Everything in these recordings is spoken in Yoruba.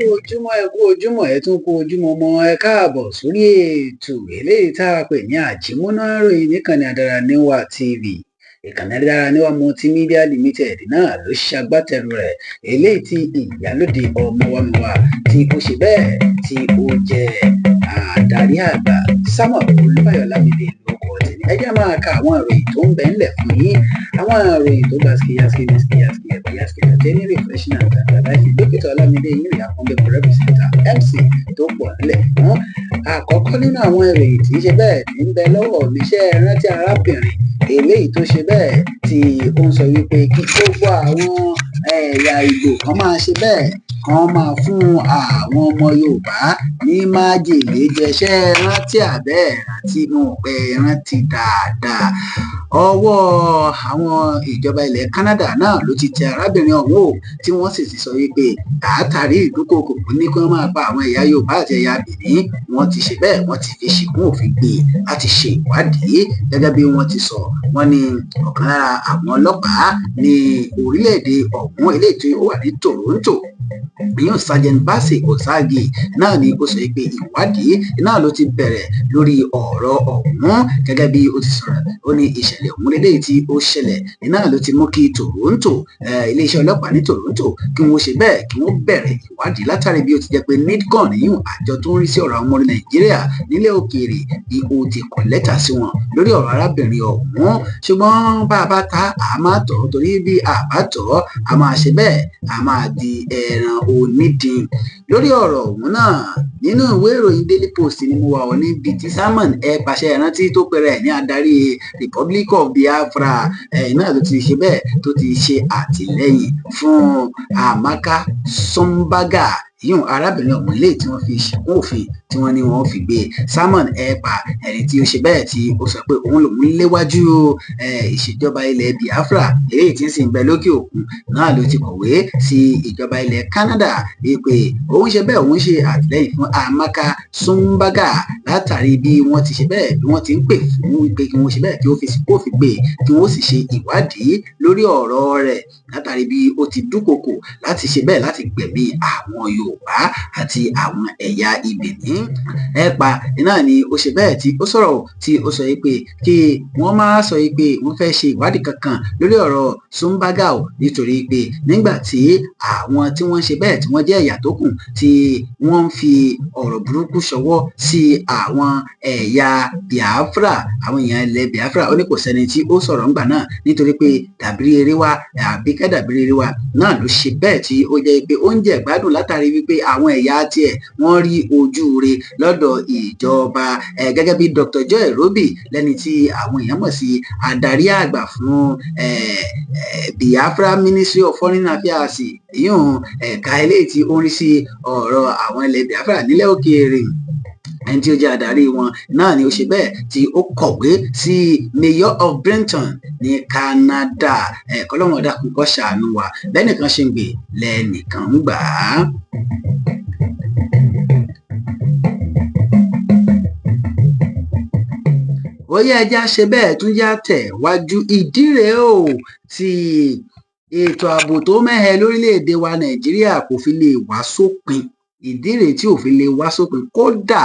Kú ojúmọ́, ẹ kú ojúmọ́, ẹ tún kú ojúmọ́ mọ́. Ẹ káàbọ̀ sórí ètò eléyìí tá a pè ní Àjímúná Ìròyìn níkànnì Adáraníwá TV. Ìkànnì Adáraníwá Multimedia Limited náà ló ṣagbátẹrù rẹ̀, eléyìí tí Ìyálóde Ọmọwámiwá tí ó ṣe bẹ́ẹ̀ tí ó jẹ́ adarí àgbà. Samuel Olúbáyọ̀ Lámìdé lórúkọ tèmi. Ẹ jẹ́ máa ka àwọn ìròyìn tó ń bẹ ńlẹ̀ fún yín, àwọn ìròyìn tó gba skiyaski ní skiyaski ẹ̀bà yaski tẹ̀tẹ̀ refreshing and tantalizing. Dókítà Ọlámídé yín rèé, àpọ́nbẹ́pọ̀ representer MC tó pọ̀ nílẹ̀ fún. Àkọ́kọ́ nínú àwọn ìròyìn tí í ṣe bẹ́ẹ̀ ní ń bẹ lọ́wọ́ mi, ṣé ẹ rántí arábìnrin eléyìí tó ṣe bẹ́ẹ̀ tí ó ń sọ wípé kí gbogbo àwọn ẹ̀yà Ìgbò kan máa ṣe bẹ́ẹ̀ kan máa fún àwọn ọmọ Yorùbá ní májèlé jẹ? Ṣé ẹ rántí àbẹ́ ẹ̀ rántí? Mo rò pé ẹ rántí dáadáa. Ọwọ́ àwọn ìjọba ilẹ̀ Canada náà ló ti tẹ arábìnrin ọ̀hún o, tí wọ́n sì ti sọ wípé àtàrí ìdúkokò ní kí wọ́n máa pa àwọn ẹ̀yà Yorùbá àti ẹ̀yà Benin, wọ́n ti ṣe bẹ́ẹ̀, wọ́n ti fi ṣìkún òfin gbé e láti ṣe ìwádìí. Gẹ́gẹ́ bí wọ́n ti sọ, wọ́n ní ọ̀kan lára àwọn ọlọ́pàá ní orílẹ̀-èdè ọ̀hún eléyìí tí ó wà ní Toronto, ìyún Sergeant Bassey Osagi náà ni ó sọ pé ìwádìí náà ló ti bẹ̀rẹ̀ lórí ọ̀rọ̀ ọ̀hún. Gẹ́gẹ́ bí ó ti sọ̀rọ̀, ó ní ìṣẹ̀lẹ̀ ọ̀hún lélẹ́yìí tí ó ṣẹlẹ̀ náà ló ti mú kí Toronto, iléeṣẹ́ ọlọ́pàá ní Toronto, kí wọ́n ṣe bẹ́ẹ̀ kí wọ́n bẹ̀rẹ̀ ìwádìí látàrí bí ó ti jẹ́ pé NIDCON, ìyún àjọ tó ń rí sí ọ̀rọ̀ àwọn ọmọ Nàìjíríà nílẹ̀ òkèèrè, bí ó ti kọ lẹ́tà sí wọn lórí ọ̀rọ̀ arábìnrin ọ̀hún. Ṣùgbọ́n bá a bá ta, a máa tọ̀, torí bí a bá tọ̀, a máa ṣe bẹ́ẹ̀, a máa di ẹran onídìí. Lórí ọ̀rọ̀ ọ̀hún náà, nínú ìwé ìròyìn Daily Post ni mo wà ọ́, níbi tí Simon Ekpa, ṣé ẹ rántí, tó pera ẹ̀ ní adarí Republic of Biafra náà ló ti ṣe bẹ́ẹ̀ tó ti ṣe àtìlẹ́yìn fún Amaka Sumbaga, ìyún arábìnrin ọ̀hún eléyìí tí wọ́n fi ṣìkún òfin tí wọ́n ní wọ́n fi gbé. Simon Ekpa, ẹni tí ó ṣe bẹ́ẹ̀ tí ó sọ pé òun lòun léwájú ìṣèjọba ilẹ̀ Biafra eléyìí tí ń sì ń bẹ lókè òkun náà, ló ti kọ̀wé sí ìjọba ilẹ̀ Canada wípé òun ṣe bẹ́ẹ̀, òun ṣe àtìlẹ́yìn fún Amaka Sumbaga látàrí bí wọ́n ti ṣe bẹ́ẹ̀, bí wọ́n ti ń pè fún wípé kí wọ́n ṣe bẹ́ẹ̀ kí ó fi sìnkú òfin gbé, kí wọ́n sì ṣe ìwádìí lórí ọ̀rọ̀ rẹ̀ látàrí bí ó ti dúnkokò láti ṣe bẹ́ẹ̀ láti gbẹ̀mí àwọn Yorùbá àti àwọn ẹ̀yà Ìbìní. Ekpa náà ni ó ṣe bẹ́ẹ̀ tí ó sọ̀rọ̀, tí ó sọ pé kí wọ́n má sọ pé wọ́n fẹ́ ṣe ìwádìí kankan lórí ọ̀rọ̀ Sumbaga o, nítorí pé nígbà tí àwọn tí wọ́n ṣe bẹ́ẹ̀ tí wọ́n jẹ́ ẹ̀yà tó kù tí wọ́n ń fi ọ̀rọ̀ burúkú ṣọwọ́ sí àwọn ẹ̀yà Biafra, àwọn èèyàn ilẹ̀ Biafra, ó ní kò sẹ́ni tí ó sọ̀rọ̀ ńgbà náà, nítorí pé dàbírí eré wa àbíkẹ́ dàbírí eré wa náà ló ṣe bẹ́ẹ̀ tí ó jẹ́ pé ó ń jẹ ìgbádùn látàrí wípé àwọn ẹ̀yà tiẹ̀ wọ́n rí ojú re lọ́dọ̀ ìjọba. Gẹ́gẹ́ bí Dr. Joy Robi, lẹ́ni tí àwọn èèyàn mọ̀ sí adarí àgbà fún Biafra Ministry of Foreign Affairs, ìyún ẹ̀ka eléyìí tí ó ń rí sí ọ̀rọ̀ àwọn ilẹ̀ Biafra nílẹ̀ òkèèrè, ẹni tí ó jẹ́ adarí wọn náà ni ó ṣe bẹ́ẹ̀ tí ó kọ̀wé sí Mayor of Brampton ní Canada. Kọ́lọ́run dákun kó ṣàánú wa. Bẹ́nìkan ṣe ń gbè lẹ́nìkan ń gbà á. Ó yá, ẹ já ṣe bẹ́ẹ̀ tún já tẹ̀ wájú. Ìdí rèé o tí ètò ààbò tó mẹ́hẹ lórílẹ̀‐èdè wa Nàìjíríà kò fi lè wá sópin. Ìdí rèé tí ò fi lè wá sópin. Kódà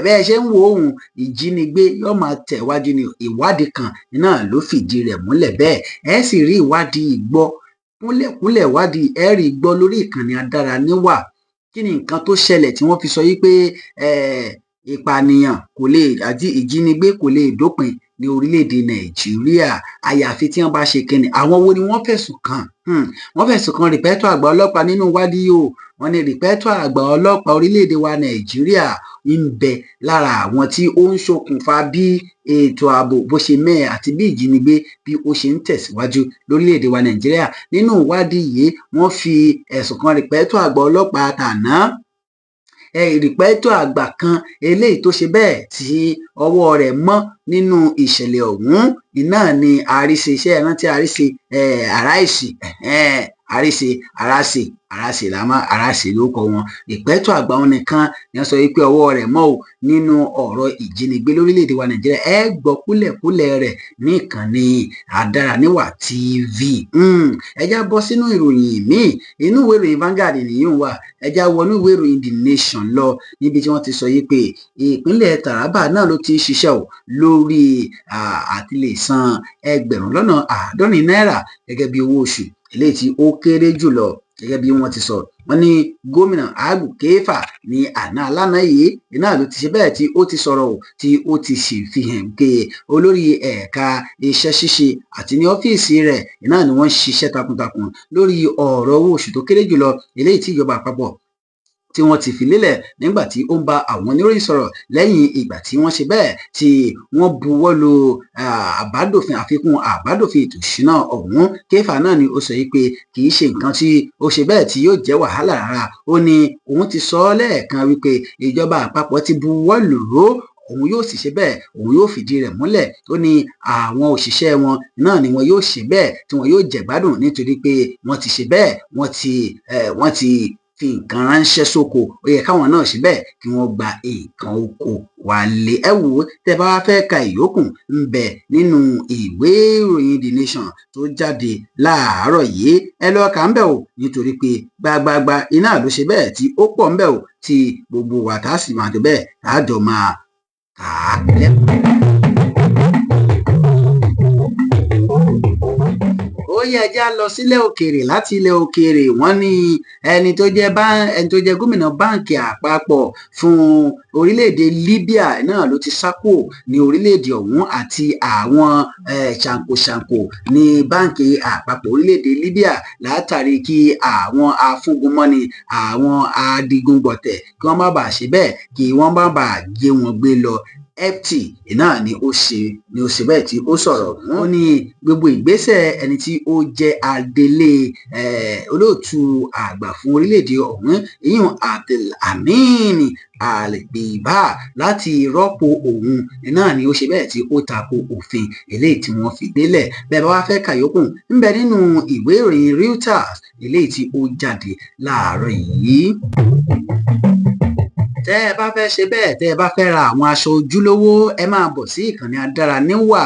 bẹ́ẹ̀ ṣe ń wo òun, ìjínigbé yóò máa tẹ̀wájú ní. Ìwádìí kan náà ló fìdí rẹ̀ múlẹ̀ bẹ́ẹ̀. Ẹ sì rí ìwádìí gbọ́ kúnlẹ̀kúnlẹ̀, ìwádìí ẹ rí gbọ́ lórí ìkànnì Adáraníwà. Kí ni nǹkan tó ṣẹlẹ̀ tí wọ́n fi sọ wípé ìpànìyàn kò lè àti ìjínigbé kò lè dópin ní orílẹ̀-èdè Nàìjíríà àyàfi tí wọ́n bá ṣe kíni? Àwọn wo ni wọ́n fẹ̀sùn kàn? Wọ́n fẹ̀sùn kan rìpẹ́tọ̀ àgbà ọlọ́pàá nínú ìwádìí o. Wọ́n ní rìpẹ́tọ̀ àgbà ọlọ́pàá orílẹ̀-èdè wa Nàìjíríà ń bẹ lára àwọn tí ó ń ṣokùnfà bí ètò ààbò bó ṣe mẹ́ẹ̀ àti bí ìjínigbé bí ó ṣe ń tẹ̀síwájú lórílẹ̀-èdè wa Nàìjíríà. Nínú ìwádìí yìí, wọ́n fi ẹ̀sùn kan rìpẹ́tọ̀ àgbà ọlọ́pàá tàná, ìrìpẹ́tọ̀ àgbà kan eléyìí tó ṣe bẹ́ẹ̀ tí ọwọ́ rẹ̀ mọ́ nínú ìṣẹ̀lẹ̀ ọ̀hún. Iná ni Àríṣe, iṣẹ́ ìrántí Àríṣe, Àráìsì, Àríṣe, Àràsè. Arase làmá Arase ló kọ wọn. Ìpẹ́tọ̀ àgbà wọn nìkan ni wọ́n sọ wípé ọwọ́ rẹ̀ mọ́ o nínú ọ̀rọ̀ ìjínigbé lórílẹ̀‐èdè wa Nàìjíríà. Ẹ gbọ́ kúlẹ̀kúlẹ̀ rẹ̀ ní ìkànnì Adáraníwà TV. Ẹ já bọ́ sínú ìròyìn míì. Inú ìwé ìròyìn Vanguard nìyí wà. Ẹ já wọnú ìwé ìròyìn The Nation lọ, níbi tí wọ́n ti sọ yìí pé ìpínlẹ̀ Taraba náà ló ti ń ṣiṣẹ́ o lórí àti lè san 70,000 náírà gẹ́gẹ́ bí owó oṣù eléyìí tí ó kéré jùlọ. Gẹ́gẹ́ bí wọ́n ti sọ, wọ́n ní gómìnà Agbu Kefas ní àná alánà yìí iná ló ti ṣe bẹ́ẹ̀ tí ó ti sọ̀rọ̀ o, tí ó ti sì fi hàn pé olórí ẹ̀ka iṣẹ́ ṣíṣe àti ní ọ́fíìsì rẹ̀ iná ni wọ́n ń ṣiṣẹ́ takuntakun lórí ọ̀rọ̀ owó oṣù tó kéré jùlọ eléyìí tí ìjọba àpapọ̀ tí wọ́n ti fi lélẹ̀. Nígbà tí ó ń bá àwọn oníròyìn sọ̀rọ̀ lẹ́yìn ìgbà tí wọ́n ṣe bẹ́ẹ̀ tí wọ́n buwọ́ lu àbádòfin àfikún àbádòfin ètò ìṣúná ọ̀hún, Kefas náà ni ó sọ yìí pé kì í ṣe nǹkan tí ó ṣe bẹ́ẹ̀ tí yóò jẹ́ wàhálà rárá. Ó ní òun ti sọ ọ́ lẹ́ẹ̀kan wípé ìjọba àpapọ̀ ti buwọ́ lù ú, òun yóò sì ṣe bẹ́ẹ̀, òun yóò fìdí rẹ̀ múlẹ̀. Ó ní àwọn òṣìṣẹ́ wọn náà ni wọn yóò ṣe bẹ́ẹ̀ tí wọn yóò jẹ̀gbádùn, nítorí pé wọ́n ti ṣe bẹ́ẹ̀, wọ́n ti fi nǹkan ránṣẹ́ sóko, ó yẹ káwọn náà ṣe bẹ́ẹ̀ kí wọ́n gba nǹkan oko wálé. Ẹ wò ó, tẹ́ bá wá fẹ́ ka ìyókù ń bẹ nínú ìwé ìròyìn The Nation tó jáde láàárọ̀ yìí, ẹ lọ kà ń bẹ̀ o, nítorí pé gbagbagba iná ló ṣe bẹ́ẹ̀ tí ó pọ̀ ń bẹ̀ o, tí gbogbo wa tá a sì máa tó bẹ́ẹ̀ tá a jọ máa kà á lẹ́kùn. Ó yẹ ẹ já lọ sílẹ̀ òkèèrè. Láti ilẹ̀ òkèèrè, wọ́n ní ẹni tó jẹ́ gómìnà báǹkì àpapọ̀ fún orílẹ̀-èdè Libya náà ló ti sá kúrò ní orílẹ̀-èdè ọ̀hún àti àwọn ṣàǹkóṣàǹkó ní báǹkì àpapọ̀ orílẹ̀-èdè Libya, látàrí kí àwọn afúngunmọ́ni, àwọn adigungbọ̀tẹ̀, kí wọ́n má bàa ṣe bẹ́ẹ̀ kí wọ́n má bàa gé wọn gbé lọ. FT náà ni ó ṣe bẹ́ẹ̀ tí ó sọ̀rọ̀. Ó ní gbogbo ìgbésẹ̀ ẹni tí ó jẹ́ adelé olóòtú àgbà fún orílẹ̀-èdè ọ̀hún, ìyún Abdulhamid Al-Dbeibah, láti rọ́pò òun náà ni ó ṣe bẹ́ẹ̀ tí ó tako òfin eléyìí tí wọ́n fi gbélẹ̀. Bẹ́ẹ̀ bá wá fẹ́ kàyókù ń bẹ nínú ìwé ìròyìn Reuters eléyìí tí ó jáde láàárọ̀ yìí. Tẹ́ ẹ bá fẹ́ ṣe bẹ́ẹ̀, tẹ́ ẹ bá fẹ́ ra àwọn aṣọ ojúlówó, ẹ máa bọ̀ sí ìkànnì Adáraníwà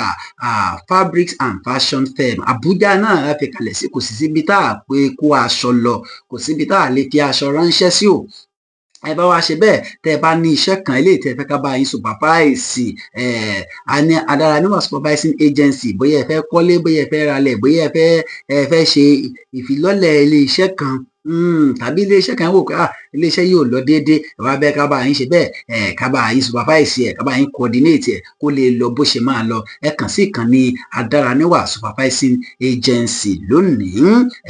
Fabrics and Fashion Firm. Àbújá náà la fi kalẹ̀ sí. Kò sì síbi tá a pé kó aṣọ lọ, kò síbi tá a lè fi aṣọ ránṣẹ́ sí o. Ẹ bá wa ṣe bẹ́ẹ̀, tẹ́ ẹ bá ní iṣẹ́ kan eléyìí tẹ́ ẹ fẹ́ ká bá yín supervise ẹ̀, a ní Adáraníwà Supervising Agency. Bóyá ẹ fẹ́ kọ́lé, bóyá ẹ fẹ́ ralẹ̀, bóyá ẹ fẹ́ ṣe ìfilọ́lẹ̀ ilé iṣẹ́ kan, tàbí ilé iṣẹ́ kan wò pé, ah, ilé iṣẹ́ yìí ò lọ déédéé, ẹ wá bẹ́ẹ̀ ká bá yín ṣe bẹ́ẹ̀ ẹ̀, ká bá yín supervise ẹ̀, ká bá yín coordinate ẹ̀ kó lè lọ bó ṣe máa lọ, ẹ kàn sí ìkànnì Adáraníwà Supervising Agency lónìí.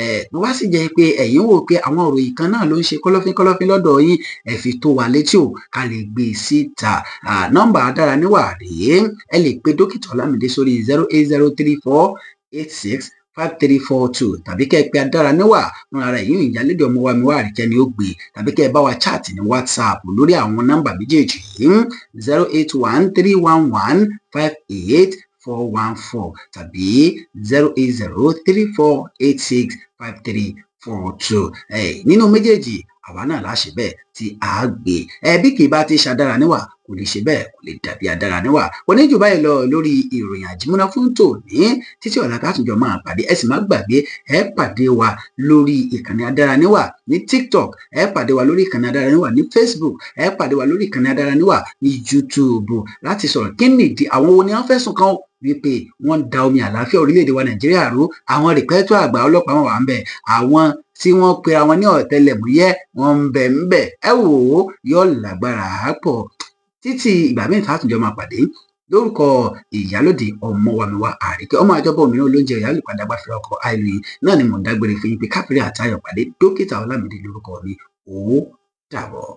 Ẹ̀ bó bá sì jẹ́ pé ẹ̀yin wò pé àwọn òròyìn kan náà ló ń ṣe kọ́lọ́fín kọ́lọ́fín lọ́dọ̀ yín, ẹ fi tó wa létí o, ká lè gbé e síta. Nọ́mbà Adáraníwà rèé. Ẹ lè pe Dókítà Ọlámídé sórí 08034865342, tàbí kẹ́ ẹ pe Adáraníwà fúnra rẹ̀ yín, ìyálédè ọmọ wa mi wá àríkẹ́ ni ó gbé, tàbí kẹ́ ẹ bá wa chat ní WhatsApp lórí àwọn nọ́mbà méjèèjì yìí: 08131158414 tàbí 08034865342. Nínú méjèèjì, àwa náà láṣẹ bẹ́ẹ̀ tí a gbé ẹ. Bí kì í bá ti ṣàdáraníwà, kò lè ṣe bẹ́ẹ̀, kò lè dàbí Adáraníwà. Kò ní jù báyìí lọ lórí ìròyìn àjímúná fún tòní. Títí ọ̀la ká tún jọ máa pàdé. Ẹ sì má gbàgbé, ẹ pàdé wa lórí ìkànnì Adáraníwà ní TikTok, ẹ pàdé wa lórí ìkànnì Adáraníwà ní Facebook, ẹ pàdé wa lórí ìkànnì Adáraníwà ní YouTube láti sọ̀rọ̀. Kí nìdí, àwọn wo ni wọ́n fẹ̀sùn kàn wípé wọ́n ń da omi àlàáfíà orílẹ̀-èdè wa Nàìjíríà rú? Àwọn rìpẹ́tọ̀ àgbà ọlọ́pàá wọn wà ń bẹ̀, àwọn tí wọ́n pera wọn ní ọ̀tẹlẹ̀múyẹ́ wọn ń bẹ ń bẹ̀. Ẹ wò ó, yóò lágbára pọ̀. Títí ìgbà míì tá a tún jọ máa pàdé, lórúkọ ìyálòdì ọmọwàmíwá Àríkẹ́, ọmọ àjọbọ òmìnira olóúnjẹ ìyálùpadà gbàfẹ́ ọkọ àìlùyìn náà ni mò ń dágbére fún yín pé káfíńrì àtayọ̀ pàdé. Dókítà Ọlámídé lórúkọ mi. Ó dàbọ̀.